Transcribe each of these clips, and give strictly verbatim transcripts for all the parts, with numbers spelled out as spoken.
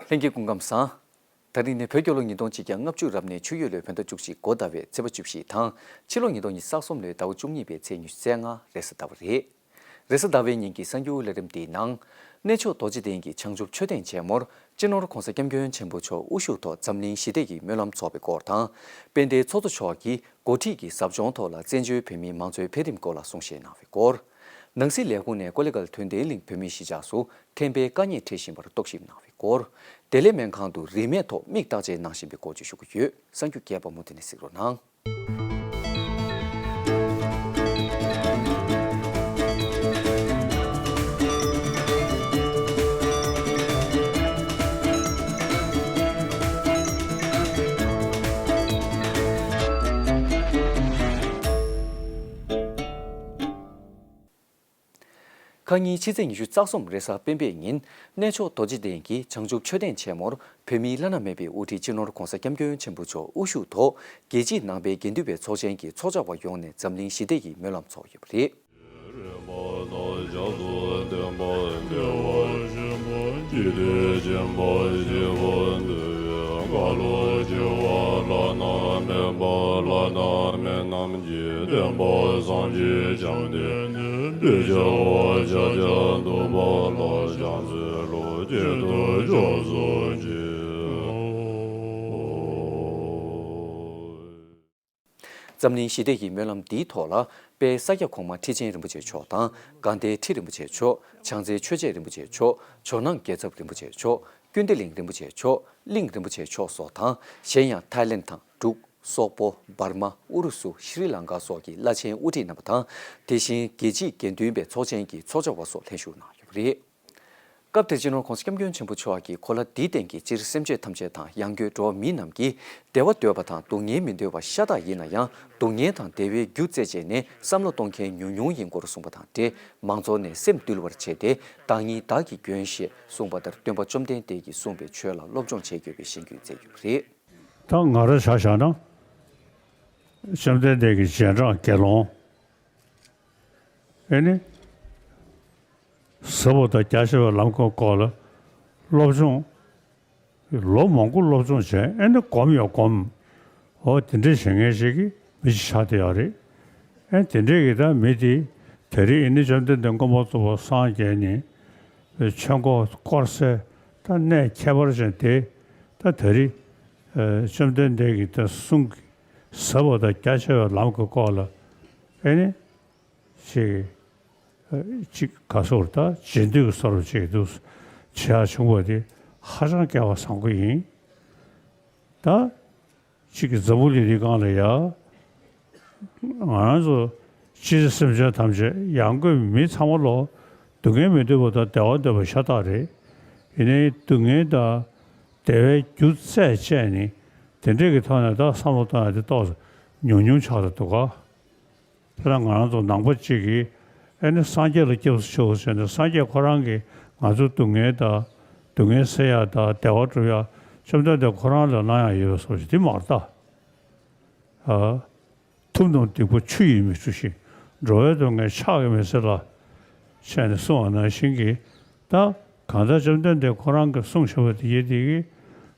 ལྷན་རྒྱས་སྐུ་ཁམས་བཟང་། ད་རིང་ནི་བོད་རྒྱལ་ལོ་ཉིས་སྟོང་ཆིག་བརྒྱ་ལྔ་བཅུ་རབ་གནས་ཆུ་ཡོས་ལོའི་བོད་ཟླ་བཅུ་གཅིག་འགོ་ཟླ་བའི་ཚེས་པ་བཅུ་བཞི་དང་། ཕྱི་ལོ་ཉིས་སྟོང་ཉི་ཤུ་རྩ་གསུམ་ལོའི་ཟླ་བ་བཅུ་གཉིས་པའི་ཚེས་ཉི་ཤུ་རྩ་ལྔ་རེས་གཟའ་ཟླ་བ་རེད། རེས་གཟའ་ཟླ་བའི་ཉིན་གྱི་གསར་འགྱུར་ལས་རིམ་འདིའི་ནང་། གནས་མཆོག་རྡོ་རྗེ་གདན་གྱི་བྱང་ཆུབ་མཆོད་རྟེན་ཆེན་མོར་སྤྱི་ནོར་༧གོང་ས་༧སྐྱབས་མགོན་ཆེན་པོ་མཆོག་དབུ་བཞུགས་ཐོག་འཛམ་གླིང་ཞི་བདེ་ཡི་སྨོན་ལམ་ཚོགས་པའི་སྐོར་དང་། དཔལ་ལྡན་ཚོགས་གཙོ་མཆོག་གིས་འགོ་ཁྲིད་ཀྱི་ཟབ་སྦྱོང་ཐོག་ལ་བཙན་བྱོལ་བོད་མིའི་མང་གཙོའི་འཕེལ་རིམ་སྐོར་ལ་གསུང་བཤད་གནང་བའི་སྐོར། ནང་སྲིད་ལས་ཁུངས་ནས་ཀོ་ལི་གྷལ་དོན་ལྡན་གླིང་བོད་མིའི་གཞིས་ཆགས་སུ་ཁྲེམས་པའི་དཀའ་ཉེན་འཕྲད་བཞིན་པར་རྟོག་ཞིབ་གནང་བའི་སྐོར། བདེ་ལེགས་སྨན་ཁང་དུ་རིན་མེད་ཐོག་མིག་བརྟག་དཔྱད་གནང་བཞིན་པའི་སྐོར་བཅས་ཞུ་གི་ཡོད། གསར་འགྱུར་རྒྱས་པ་མུ་མཐུད་ནས་གཟིགས་རོགས་གནང་། ཁ་ཉིན་ཕྱི་ཚེས་ཉི་ཤུ་རྩ་གསུམ་རེས་གཟའ་སྤེན་པའི་ཉིན། གནས་མཆོག་རྡོ་རྗེ་གདན་གྱི་བྱང་ཆུབ་མཆོད་རྟེན་ཆེན་མོར་བོད་མིའི་བླ་ན་མེད་པའི་དབུ་ཁྲིད་སྤྱི་ནོར་༧གོང་ས་༧སྐྱབས་མགོན་ཆེན་པོ་མཆོག་དབུ་བཞུགས་ཐོག་རྒྱལ་སྤྱིའི་ནང་པའི་དགེ་འདུན་པའི་ཚོགས་ཆེན་གྱི་ཚོགས་བཅར་བ་ཡོངས་ནས་འཛམ་གླིང་ཞི་བདེ་ཡི་སྨོན་ལམ་ཚོགས་ཡོད་པ་རེད། འཛམ་གླིང་ཞི་བདེ་ཡི་སྨོན་ལམ་འདིའི་ཐོག་ལ། དཔལ་ས་སྐྱ་གོང་མ་ཁྲི་ཆེན་རིན་པོ་ཆེ་མཆོག་དང་། དགའ་ལྡན་ཁྲི་རིན་པོ་ཆེ་མཆོག་བྱང་རྩེ་ཆོས་རྗེ་རིན་པོ་ཆེ་མཆོག་ཇོ་ནང་རྒྱལ་ཚབ་རིན་པོ་ཆེ་མཆོག་ཀུན་བདེ་གླིང་རིན་པོ་ཆེ་མཆོག་གླིང་རིན་པོ་ཆེ་མཆོག་སོགས་དང་། གཞན་ཡང་ཐའི་ལེན་དང་། འབྲུག་སོག་པོ། འབར་མ། ཨུ་རུ་སུ། ཤྲི་ལང་ཀ་སོགས་ཀྱི་བླ་ཆེན་དབུ་ཁྲིད་རྣམ་པ་དང་། དེ་བཞིན་རྒྱལ་སྤྱིའི་དགེ་འདུན་པའི་ཚོགས་ཆེན་གྱི་ཚོགས་བཅར་བ་སོགས་ལྷན་ཞུགས་གནང་ཡོད་པ་རེད། སྐབས་དེར་སྤྱི་ནོར་༧གོང་ས་༧སྐྱབས་མགོན་ཆེན་པོ་མཆོག་གིས་གོ་ལ་འདིའི་སྟེང་གི་སྤྱིར་སེམས་ཅན་ཐམས་ཅད་དང་། ཡང་སྒོས་འགྲོ་བ་མི་རྣམས་ཀྱིས་བདེ་བ་འདོད་པ་དང་སྡུག་བསྔལ་མི་འདོད་པ་ཤ་སྟག་ཡིན་ན་ཡང་། སྡུག་བསྔལ་དང་བདེ་བའི་རྒྱུ་བཙལ་བྱས་ནས་བསམ་བློ་གཏོང་མཁན་ཉུང་ཉུང་ཡིན་སྐོར་གསུངས་པ་དང་འབྲེལ། མང་ཚོགས་ནས་སེམས་དུལ་བར་བྱས་ཏེ། བདག་ཉིད་བདག་གི་མགོན་ཞེས་གསུངས་པ་ལྟར། སྟོན་པ་བཅོམ་ལྡན་འདས་ཀྱིས་གསུངས་པའི་ཆོས་ལ་སློབ་སྦྱོང་བྱེད་དགོས་པའི་གཞེན་སྐུལ་མཛད་ཡོད་པ་རེད། ད་ང་རང་ཆ་བཞག་ན། བཅོམ་ལྡན་འདས་ཀྱི་རྗེས་འབྲང་དགེ་སློང་། ཨེ་ནི། ཟབ་པོ་དང་རྒྱ་ཆེ་བའི་ལམ་གྱི་སྐོར་ལ་སློབ་སྦྱོང་། ལོ་མང་པོ་སློབ་སྦྱོང་བྱས། ཨེ་ནི་སྒོམ་ཡང་སྒོམ། འོ་དེ་འདྲ་བྱེད་མཁན་ཞིག་གི་མི་ཞིག་ཆགས་བསྡད་ཡོད་རེད། ཨེ་དེ་འདྲས་ཀྱི་ད་མི་དེ་ད་རེས་ཨེ་ནི་བཅོམ་ལྡན་འདས་མགོན་པོ་རྫོགས་པར་སངས་རྒྱས་ནས་ཆོས་འཁོར་བསྐོར་སའི་ད་གནས་ཁྱད་པར་ཅན་དེ། ད་ད་རེས་བཅོམ་ལྡན་འདས་ཀྱི་ད་གསུང་གི་ཟབ་པ་དང་རྒྱ་ཆེ་བའི་ལམ་གྱི་སྐོར་ལ་ཨེ་ནི། ཅིག་ཅིག་ག་སོར་ད་རྗེས་ཟློས་ཀྱི་སོར་ཅིག་འདུག་བྱེད་ཡག་བྱུང་བ་དེ་ཧ་ཅང་སྐལ་བ་བཟང་པོ་ཡིན། ད་ཅིག་འཛམ་བུ་གླིང་འདི་སྒང་ལ་ཡ། ང་རང་ཚོ་སྤྱིར་སེམས་ཅན་ཐམས་ཅད་ཡང་སྒོས་མི་ཚང་མ་ལོ་སྡུག་བསྔལ་མི་འདོད་པ་དང་བདེ་བ་འདོད་པ་ཤ་སྟག་རེད། ཡིན་ནའི་སྡུག་བསྔལ་དང་བདེ་བའི་རྒྱུ་བཙལ་བྱས་ནས་དེ་འདྲས་ཀྱི་ཐོག་ནས་ད་བསམ་བློ་གཏོང་ཡག་དེ་ཏོག་ཙམ་ཉུང་ཉུང་ཆགས་འགྲོ་འདུག་ག་དཔེར་ན་ང་རང་ཚོ་ནང་པ་གཅིག་གིས་ཨེ་ནི་སངས་རྒྱས་ལ་སྐྱབས་སུ་མཆིའོ་ཟེར་ནས་སངས་རྒྱས་ཁོ་རང་གིས་ང་ཚོའི་སྡུག་བསྔལ་དང་སྡུག་བསྔལ་སེལ་ཡག་དང་བདེ་བ་སྒྲུབ་ཡག་བཅོམ་ལྡན་འདས་ཁོ་རང་ལ་གནང་ཡག་ཡོད་པའི་བཟོ་ཞིག་འདི་མ་རེད་ད། ཨ། ཐུབ་རྣམས་སྡིག་པ་ཆུ་ཡིས་མི་འཁྲུ་ཞིང་། འགྲོ་བའི་སྡུག་བསྔལ་ཕྱག་གིས་མི་སེལ་ལ། ཞེས་ནས་གསུངས་པ་ནང་བཞིན་གྱི་ད་གང་ལྟར་བཅོམ་ལྡན་འདས་ཁོ་རང་གིས་གསུངས་བཞག་པ་དེ་ཡིན་དེ་གིས་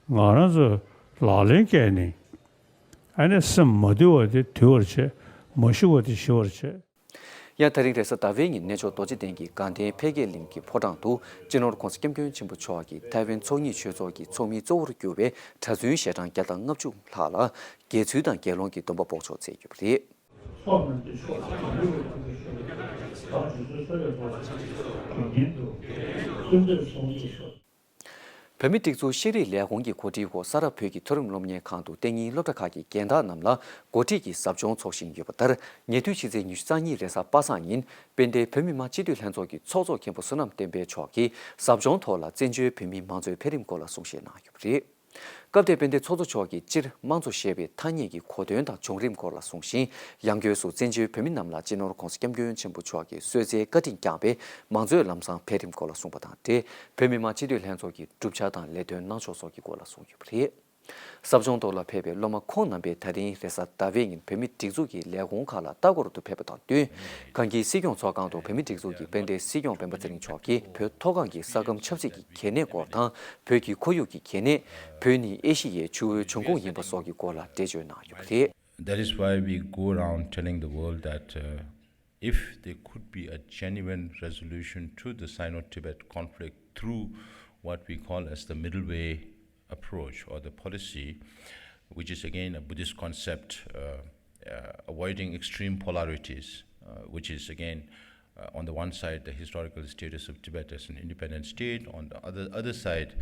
ང་རང་ཚོས་ལག་ལེན་བཀལ་ནས། ཨ་ནི་སེམས་མ་དུལ་བ་དེ་དུལ་བར་བྱེད། མ་ཞི་བ་དེ་ཞི་བར་བྱེད། ཡང་ད་རིང་རེས་གཟའ་ཟླ་བའི་ཉིན་གནས་མཆོག་རྡོ་རྗེ་གདན་གྱི་དགའ་ལྡན་འཕེལ་རྒྱས་གླིང་གི་ཕོ་བྲང་དུ་སྤྱི་ནོར་༧གོང་ས་༧སྐྱབས་མགོན་ཆེན་པོ་མཆོག་གིས་ཐའེ་ཝན་ཚོགས་གཉིས་ཆོས་ཚོགས་ཀྱི་ཚོགས་མིའི་གཙོ་བོར་གྱུར་པའི་གྲྭ་བཙུན་ཞལ་གྲངས་བརྒྱ་དང་ལྔ་བཅུ་ལྷག་ལ་དགེ་ཚུལ་དང་དགེ་སློང་གི་སྡོམ་པ་འབོགས་ཆོག་མཛད་ཡོད་པ་རེད། བོད་མིའི་སྒྲིག་འཛུགས་ཤེས་རིག་ལས་ཁུངས་ཀྱི་གོ་སྒྲིག་འོག་ས་རཱ་བོད་ཀྱི་མཐོ་རིམ་སློབ་གཉེར་ཁང་དུ་གཏན་ཉིན་སློབ་གྲྭ་ཁག་གི་རྒན་བདག་རྣམས་ལ་འགོ་ཁྲིད་ཀྱི་ཟབ་སྦྱོང་འཚོགས་བཞིན་ཡོད་པ་ལྟར། ཉེ་དུས་ཕྱི་ཚེས་ཉི་ཤུ་རྩ་གཉིས་རེས་གཟའ་པ་སངས་ཉིན་དཔལ་ལྡན་བོད་མི་མང་སྤྱི་འཐུས་ལྷན་ཚོགས་ཀྱི་ཚོགས་གཙོ་མཁན་པོ་བསོད་ནམས་བསྟན་འཕེལ་མཆོག་གིས་ཟབ་སྦྱོང་ཐོག་ལ་བཙན་བྱོལ་བོད་མིའི་མང་གཙོའི་འཕེལ་རིམ་སྐོར་ལ་གསུང་བཤད་གནང་ཡོད་པ་རེད། སྐབས་དེར་དཔལ་ལྡན་ཚོགས་གཙོ་མཆོག་གིས་སྤྱིར་དམངས་གཙོ་ཞེས་པའི་ཐ་སྙད་ཀྱི་གོ་དོན་དང་བྱུང་རིམ་སྐོར་ལ་གསུངས་ཤིང་། ཡང་སྒོས་སུ་བཙན་བྱོལ་བོད་མི་རྣམས་ལ་སྤྱི་ནོར་༧གོང་ས་༧སྐྱབས་མགོན་ཆེན་པོ་མཆོག་གིས་གསོལ་སྩལ་བཀའ་དྲིན་བསྐྱངས་པའི་མང་གཙོའི་ལམ་བཟང་འཕེལ་རིམ་སྐོར་ལ་གསུངས་པ་དང་འབྲེལ། བོད་མི་མང་སྤྱི་འཐུས་ལྷན་ཚོགས་ཀྱི་བསྒྲུབ་བྱ་དང་ལས་དོན་གནང་ཕྱོགས་སོགས་ཀྱི་སྐོར་ལ་གསུངས་ཡོད་པ་རེད། ཟབ་སྦྱོང་ཐོག་ལ་ཕེབས་པའི་སློབ་མ་ཁོང་རྣམ་པས་ད་རིང་རེས་གཟའ་ཟླ་བའི་ཉིན་བོད་མིའི་སྒྲིག་འཛུགས་ཀྱི་ལས་ཁུངས་ཁག་ལ་ལྟ་སྐོར་དུ་ཕེབས་པ་དང་བསྟུན། གངས་སྐྱིད་སྲིད་སྐྱོང་ཚོགས་ཁང་དུ་བོད་མིའི་སྒྲིག་འཛུགས་ཀྱི་དཔལ་ལྡན་སྲིད་སྐྱོང་སྤེན་པ་ཚེ་རིང་མཆོག་གིས་བོད་མཐོ་སྒང་གི་ས་ཁམས་ཆབ་སྲིད་ཀྱི་གལ་གནད་སྐོར་དང་། བོད་ཀྱི་ཁོར་ཡུག་གི་གལ་གནད། བོད་ནི་ཨེ་ཤི་ཡའི་ཆུ་བོའི་འབྱུང་ཁུངས་ཡིན་པ་སོགས་ཀྱི་སྐོར་ལ་འགྲེལ་བརྗོད་གནང་ཡོད་པ་རེད། That is why we go around telling the world that, uh, if there could be a genuine resolution to the Sino-Tibet conflict through what we call as the middle way approach or the policy, which is again a Buddhist concept, uh, uh, avoiding extreme polarities, uh, which is again, uh, on the one side, the historical status of Tibet as an independent state, on the other, other side,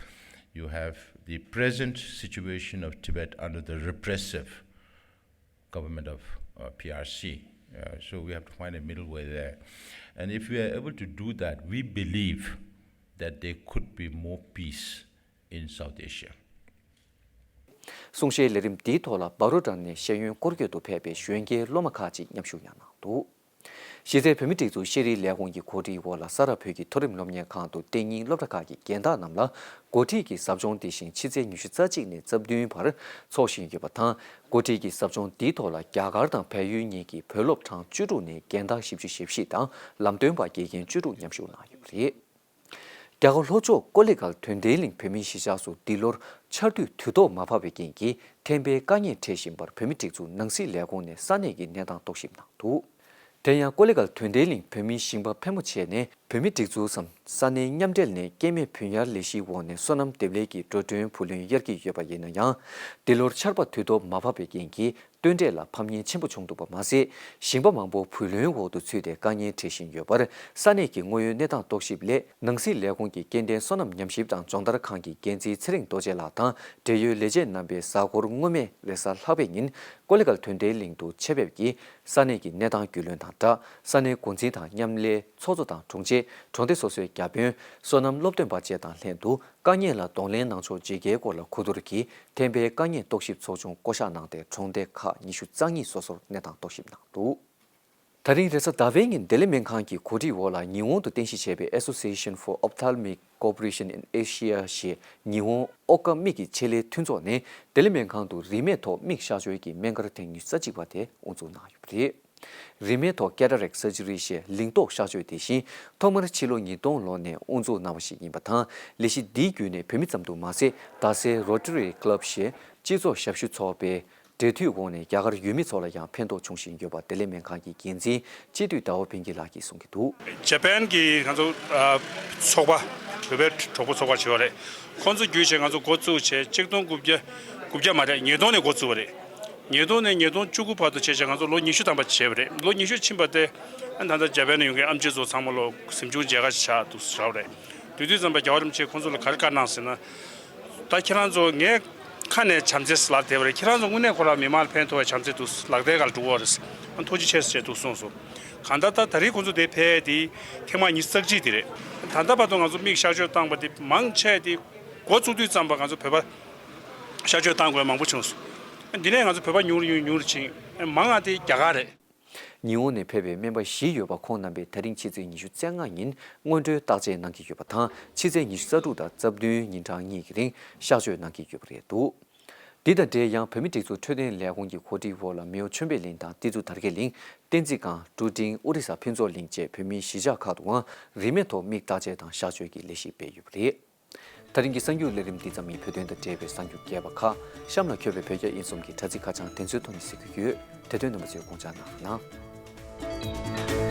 you have the present situation of Tibet under the repressive government of, uh, P R C. Uh, so we have to find a middle way there. And if we are able to do that, we believe that there could be more peace in South Asia. གསུང་བཤད་ལས་རིམ་འདིའི་ཐོག་ལ་བྷ་རོ་ཌ་ནས་ཤེས་ཡོན་སྐོར་སྐྱོད་དུ་ཕེབས་པའི་གཞོན་སྐྱེས་སློབ་མ་ཁག་ཅིག་མཉམ་ཞུགས་ཡང་གནང་འདུག་གཞི་རྩའི་བོད་མི་སྒྲིག་འཛུགས་ཤེས་རིག་ལས་ཁུངས་ཀྱི་གོ་སྒྲིག་འོག་ལ་ས་རཱ་བོད་ཀྱི་མཐོ་རིམ་སློབ་གཉེར་ཁང་དུ་གཏན་ཉིན་སློབ་གྲྭ་ཁག་གི་རྒན་བདག་རྣམས་ལ་འགོ་ཁྲིད་ཀྱི་ཟབ་སྦྱོང་འདི་བཞིན་ཕྱི་ཚེས་ཉི་ཤུ་རྩ་གཅིག་ནས་རྩ་བདུན་བར་འཚོགས་བཞིན་ཡོད་པ་དང་། འགོ་ཁྲིད་ཀྱི་ཟབ་སྦྱོང་འདིའི་ཐོག་ལ་རྒྱ་གར་དང་བལ་ཡུལ་གཉིས་ཀྱི་བོད་སློབ་གྲངས་བཅུ་དྲུག་ནས་རྒན་བདག་བཞི་བཅུ་ཞེ་བཞི་དང་ལམ་སྟོན་པ་དགེ་རྒན་བཅུ་དྲུག་མཉམ་ཞུགས་གནང་ཡོད་པ་རེད། རྒྱ་གར་ལྷོ་ཕྱོགས་ཀོ་ལི་གྷལ་དོན་ལྡན་གླིང་བོད་མིའི་གཞིས་ཆགས་སུ་འདི་ལོར་ཆར་དུས་དུས་ཐོག་མ་བབས་པའི་རྐྱེན་གྱིས་ཐན་པའི་དཀའ་ངལ་འཕྲད་བཞིན་པར་བོད་མིའི་སྒྲིག་འཛུགས་ནང་སྲིད་ལས་ཁུངས་ནས་ས་གནས་ཀྱི་གནས་སྟངས་རྟོག་ཞིབ་གནང་འདུག་དེ་ཡང་ཀོ་ལི་གྷལ་དོན་ལྡན་གླིང་བོད་མིའི་ཞིང་པ་ཕལ་མོ་ཆེ་ནས་བོད་མིའི་སྒྲིག་འཛུགས་སམ་ས་གནས་མཉམ་འབྲེལ་ནས་སྐྱེད་མེད་བུན་གཡར་ལས་གཞིའི་འོག་ནས་སོ་ནམ་འདེབས་ལས་ཀྱི་འགྲོ་གྲོན་བུ་ལོན་གཡར་གྱི་ཡོད་པ་ཡིན་ན་ཡང་། འདི་ལོར་ཆར་པ་དུས་ཐོག་མ་བབས་པའི་རྐྱེན་གྱིས། སྟོན་འབྲས་ལ་ཕམ་ཉེས་ཆེན་པོ་བྱུང་འདུག་པ་མ་ཟད། ཞིང་པ་མང་པོ་བུ་ལོན་འོག་ཏུ་ཚུད་དེ་དཀའ་ངལ་འཕྲད་བཞིན་ཡོད་པར། ས་གནས་ཀྱི་དངོས་ཡོད་གནས་སྟངས་རྟོག་ཞིབ་སླད། ནང་སྲིད་ལས་ཁུངས་ཀྱི་སྐྱེ་ལྡན་སོ་ནམ་ཉམས་ཞིབ་དང་སྦྱོང་བརྡར་ཁང་གི་འགན་འཛིན་ཚེ་རིང་རྡོ་རྗེ་ལགས་དང་། འབྲེལ་ཡོད་ལས་བྱེད་རྣམ་པས་གཟའ་འཁོར་སྔོན་མའི་རེས་གཟའ་ལྷག་པའི་ཉིན། ཀོ་ལི་གྷལ་དོན་ལྡན་གླིང་དུ་ཆེད་ཕེབས་ཀྱིས། ས་གནས་ཀྱི་གནས་སྟངས་རྒྱུས་ལོན་དང་སྦྲགས། ས་གནས་འགོ་འཛིན་དང་མཉམ་ལས་ཚོགས་གཙོ་དང་དྲུང་ཆེ། གྲོང་སྡེ་སོ་སོའི་བརྒྱ་དཔོན། སོ་ནམ་སློབ་སྟོན་པ་བཅས་དང་ལྷན་དུ། དཀའ་ངལ་ལ་གདོང་ལེན་གནང་ཕྱོགས་ཇི་དགེའི་སྐོར་ལ་གོ་བསྡུར་གྱིས། ཐན་པའི་དཀའ་ངལ་རྟོག་ཞིབ་ཚོགས་ཆུང་བསྐོ་གཞག་གནང་སྟེ། གྲོང་སྡེ་ཁག་ཉི་ཤུ་རྩ་གཉིས་སོ་སོར་གནས་སྟངས་རྟོག་ཞིབ་གནང་འདུག་ད་རིང་རེས་གཟའ་ཟླ་བའི་ཉིན་ལྡི་ལི་སྨན་ཁང་གི་གོ་སྒྲིག་འོག་ལ་ཉི་ཧོང་དུ་རྟེན་གཞི་བྱས་པའི་Association for Ophthalmic Cooperation in Asia ཞེས་ཉི་ཧོང་ཨོ་ཀ་མིག་གི་ཆེད་ལས་མཐུན་ཚོགས་ནས་ལྡི་ལི་སྨན་ཁང་དུ་རིན་མེད་ཐོག་མིག་གཤག་བཅོས་ཀྱི་སྨན་སྒར་ཐེངས་ཉི་ཤུ་རྩ་གཅིག་པ་དེ་དབུ་འཛུགས་གནང་ཡོད་པ་རེད། རིན་མེད་ཐོག་Cataract Surgery ཞེས་ལིང་ཏོག་གཤག་བཅོས་དེ་བཞིན་ཐོག་མར་ཕྱི་ལོ་ཉིས་སྟོང་ལོ་ནས་དབུ་འཛུགས་གནང་བ་ཞིག་ཡིན་པ་དང་། ལས་གཞི་འདིའི་བརྒྱུད་ནས་བོད་མི་ཙམ་དུ་མ་ཟད། རྡ་སའི་Rotary Club ཞེས་སྤྱི་ཚོགས་ཞབས་ཞུ་ཚོགས་པའི་འབྲེལ་མཐུད་འོག་ནས་རྒྱ་གར་ཡུལ་མི་ཚོ་ལ་ཡང་ཕན་ཐོགས་བྱུང་བཞིན་ཡོད་པ་ལྡི་ལི་སྨན་ཁང་གི་འགན་འཛིན་སྤྱི་འཐུས་ཟླ་བ་བྷན་གྱི་ལགས་ཀྱིས་གསུང་གི་འདུག་འཇར་པན་གྱི་ང་ཚོ་ཨ་ཚོགས་པ། བོད་པའི་གྲོགས་པོ་ཚོགས་པ་ཞེས་པ་རེད། ཁོང་ཚོ་བརྒྱུད་བྱས་ང་ཚོ་འགོ་བཙུགས་བྱས་ཆིག་སྟོང་དགུ་བརྒྱ་དགུ་བརྒྱ་མ་རེད། ཉིས་སྟོང་ནས་འགོ་བཙུགས་པ་རེད། ཉིས་སྟོང་ནས་ཉིས་སྟོང་བཅུ་དགུ་བར་དུ་བྱས་བྱས་ང་ཚོ་ལོ་ཉི་ཤུ་ཐམ་པ་བྱས་པ་རེད། ལོ་ཉི་ཤུ་ཕྱིན་པ་དེ་ཨ་ད་ལྟ་འཇར་པན་ནས་ཡོང་མཁན་ཨེམ་ཆི་ཚོ་ཚང་མ་ལོ་གཟིམ་ཆུང་མཇལ་ཁ་བྱ་འདུག་ཟེར་བ་རེད། དེ་དུས་ཙམ་པ་རྒྱལ་བ་རིན་པོ་ཆེས་ཁོང་ཚོ་ལ་ག་རེ་བཀའ་གནང་ཟེར་ན། ད་ཁྱེད་རང་ཚོ་ངའི་ཁ་ནས་བྱམས་བརྩེ་ལབ་བསྡད་པ་རེད། ཁྱེད་རང་ཚོ་དངོས་གནས་ཁོ་རང་མི་མང་ལ་ཕན་ཐོགས་པའི་བྱམས་བརྩེ་འདུག་ལག་བསྟར་ག་ལ་འགྲོ་གི་རེད། ཐུགས་རྗེ་ཆེ་ཟེར་འདུག་གསུངས་སོང་། གང་ལྟར་ད་ད་རེས་ཁོང་ཚོ་དེ་ཕེབས་དེ་ཐེངས་མ་ཉི་ཤུ་རྩ་གཅིག་དེ་རེད། ད་ལྟ་བར་དུ་ང་ཚོ་མིག་གཤག་བཅོས་བཏང་པ་དེ་མང་ཆེ་དེ་འགོ་བཙུགས་དུས་ཙམ་པ་ང་ཚོ་བོད་པ་གཤག་བཅོས་བཏང་དགོས་མང་པོ་བྱུང་སོང་། འདི་ནས་ང་ཚོ་བོད་པ་ཉུང་རུ་ཉུང་རུ་ཕྱིན། མང་ང་དེ་རྒྱ་གར་རེད། ཉི་ཧོང་ནས་ཕེབས་པའི་སྨན་པ་བཞི་ཡོད་པ་ཁོང་རྣམ་པས་ད་རིང་ཕྱི་ཚེས་ཉི་ཤུ་རྩ་ལྔ་ཉིན་སྔོན་འགྲོའི་བརྟག་དཔྱད་གནང་གི་ཡོད་པ་དང་། ཕྱི་ཚེས་ཉི་ཤུ་རྩ་དྲུག་དང་རྩ་བདུན་ཉིན་གྲངས་གཉིས་ཀྱི་རིང་གཤག་བཅོས་གནང་གི་ཡོད་པ་རེད་འདུག་འདི་དང་འབྲེལ་ཡང་བོད་མི་སྒྲིག་འཛུགས་འཕྲོད་བསྟེན་ལས་ཁུངས་ཀྱི་གོ་སྒྲིག་འོག་ལ་མེའོ་ཆོས་འཕེལ་གླིང་དང་ཏི་ཛུ་དར་རྒྱས་གླིང་། བསྟན་འཛིན་སྒང་། ཀྲུའུ་ཀྲིང་། ཨོ་རི་ས་ཕུན་ཚོགས་གླིང་བཅས་བོད་མིའི་གཞིས་ཆགས་ཁག་ཏུའང་རིན་མེད་ཐོག་མིག་བརྟག་དཔྱད་དང་གཤག་བཅོས་ཀྱི་ལས་གཞི་སྤེལ་ཡོད་པ་རེད། ད་རིང་གི་གསར་འགྱུར་ལས་རིམ་འདི་ཙམ་ཡིན། བོད་དོན་དང་འབྲེལ་བའི་གསར་འགྱུར་རྒྱས་པ་ཁག་གཤམ་ལ་འཁོད་པའི་བོད་རྒྱ་དབྱིན་གསུམ་གྱི་དྲ་ཚིགས་ཁ་བྱང་དེ་ཚོའི་ཐོག་ནས་གཟིགས་རྒྱུ་ཡོད། དེ་དོན་རྣམ་པ་ཚོས་དགོངས་འཇགས་གནང་རོགས་གནང་།